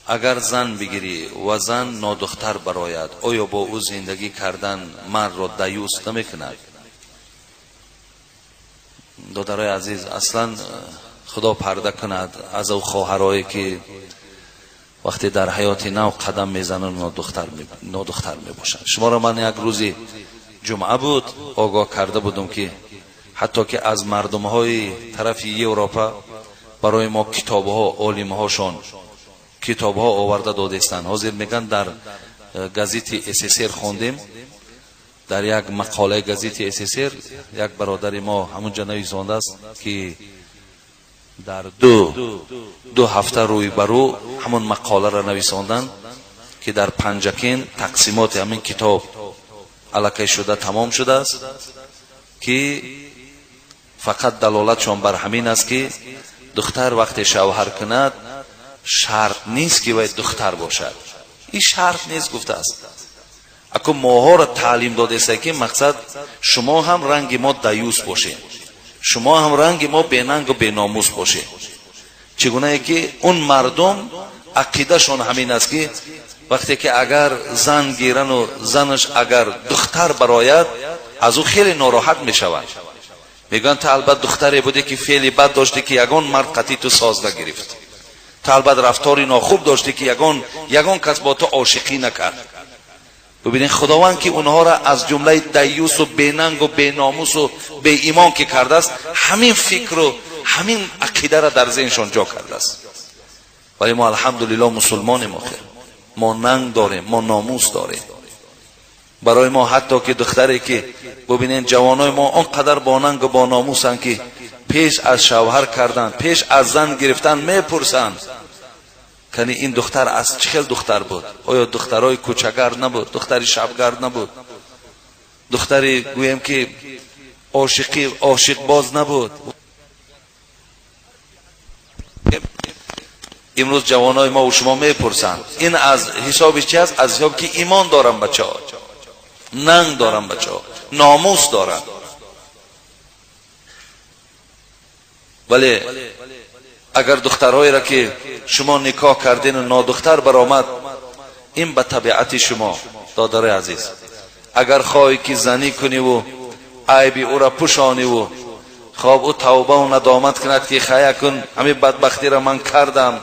Агар зан бигирӣ ва зан нодухтар барояд, оё бо ӯ зиндагӣ кардан мардро даюс намекунад? Додарои азиз, аслан худо парда кунад аз ӯ хоҳарое ки вақте дар ҳаёти нав қадам мезананд, нодухтар мебошанд. Шуморо ман як рӯзи ҷумъа буд огоҳ карда будам, ки ҳатто ки аз мардумҳои тарафи Европа барои мо китобҳо, олимҳошон китобҳо оварда додестанд. Ҳозир мегӯянд, дар газети СССР хондем, дар як мақолаи газети СССР як бародари мо ҳамунҷа нависондааст, ки дар ду ҳафта рӯй ба рӯ ҳамон мақоларо нависонданд, ки дар Панҷакент тақсимоти ҳамин китоб аллакай шуда тамом шудааст, ки фақат далолатшон бар ҳамин аст, ки духтар вақте шавҳар кунад, шарт нест, ки вай духтар бошад. Ин шарт нест, гуфтааст. Аку моҳоро таълим додеста, ки мақсад шумо ҳам ранги мо даюс бошед, шумо ҳам ранги мо бенангу беномус бошед. Чӣ гунае ки он мардум ақидашон ҳамин аст, ки вақте ки агар зан гирану занаш агар духтар барояд, аз ӯ хеле нороҳат мешавад. Мегӯянд, ту албат духтаре будӣ, ки феъли бад доштӣ, ки ягон мард қатъи ту соз нагирифт. Ту албат рафтори нохуб доштӣ, ки ягон кас бо ту ошиқӣ накард. Бибинед, худованд ки онҳоро аз ҷумлаи даюсу бенангу беномусу беимон ки кардааст, ҳамин фикру ҳамин ақидаро дар зеҳншон ҷо кардааст. Вале мо, алҳамдулилло, мусулмонем. Охир мо нанг дорем, мо номус дорем. Барои мо ҳатто ки духтаре ки, бубинед, ҷавонои мо он қадар бо нангу бо номусанд, ки пеш аз шавҳар кардан, пеш аз зан гирифтан мепурсанд, кани ин духтар аз чӣ хел духтар буд? Оё духтарои кӯчагард набуд, духтари шабгард набуд, духтари, гӯем ки, ошиқӣ ошиқбоз набуд? Имрӯз ҷавонои мо шумо мепурсанд. Ин аз ҳисоби чи аст? Аз ҳисоби ки имон дорам, бачаҳо, нанг дорам, бачаҳо, номус дорам. Вале агар духтарҳоеро ки шумо никоҳ кардину нодухтар баромад, ин ба табиати шумо, додарои азиз. Агар хоҳӣ ки занӣ куниву айби ӯра пӯшониву хоб ӯ тавбаву надомат кунад, ки хая кун, ҳамин бадбахтиро ман кардам,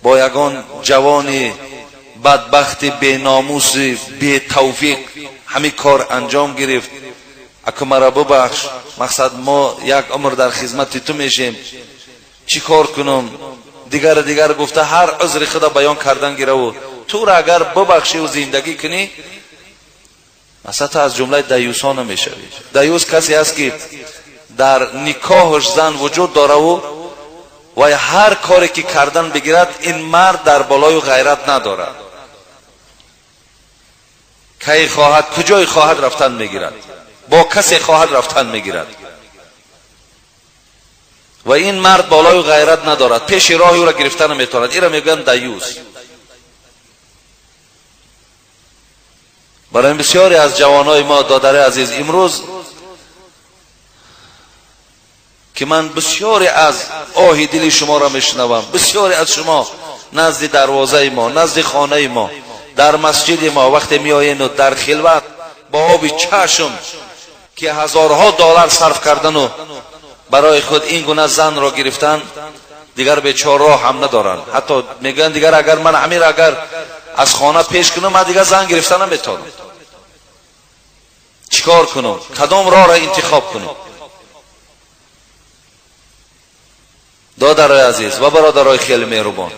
бо ягон ҷавони бадбахти беномуси бетавфиқ ҳамин кор анҷом гирифт, аку мара бубахш, мақсад мо як умр дар хизмати ту мешем, чӣ кор кунам, дигар дигар гуфта ҳар узри худа баён кардан гираву тура агар бубахшиву зиндагӣ кунӣ, масалан, ту аз ҷумлаи даюсҳо намешавӣ. Даюс касе аст, ки дар никоҳаш зан вуҷуд дораву вай ҳар коре ки кардан бигирад, ин мард дар болою ғайрат надорад. Кай хоҳад, куҷое хоҳад рафтан мегирад, бо касе хоҳад рафтан мегирад ва ин мард болою ғайрат надорад, пеши роҳи ӯро гирифта наметавонад. Инро мегӯянд даюс. Барои бисёре аз ҷавонои мо, додари азиз, имрӯз ки ман бисёре аз оҳи дили шуморо мешунавам, бисёре аз шумо назди дарвозаи мо, назди хонаи мо, дар масҷиди мо вақте меоену дар хилват бо оби чашм, ки ҳазорҳо доллар сарф кардану барои худ ин гуна занро гирифтан, дигар бечор роҳ ҳам надоранд. Ҳатто мегӯянд, дигар агар ман ҳамин агар аз хона пеш кунам, ман дигар зан гирифта наметавонам. Чӣ кор кунам? Кадом роҳро интихоб кунам? Додарои азиз ва бародарои хеле меҳрубон,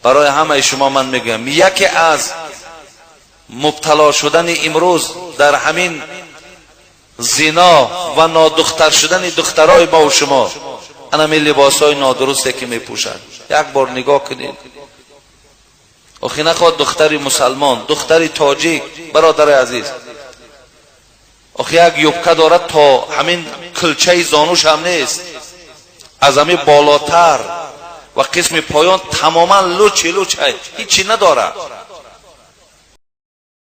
барои ҳамаи шумо ман мегӯям, яке аз мубтало шудани имрӯз дар ҳамин зино ва нодухтар шудани духтарои мо шумо анами либосҳои нодурусте ки мепӯшанд. Як бор нигоҳ кунед. Охи нахоҳад духтари мусалмон, духтари тоҷик, бародари азиз, охи як юбка дорад, то ҳамин кулчаи зонуш ҳам нест, аз ҳамин болотар ва қисми поён тамоман лучи луч, ҳичи надорад.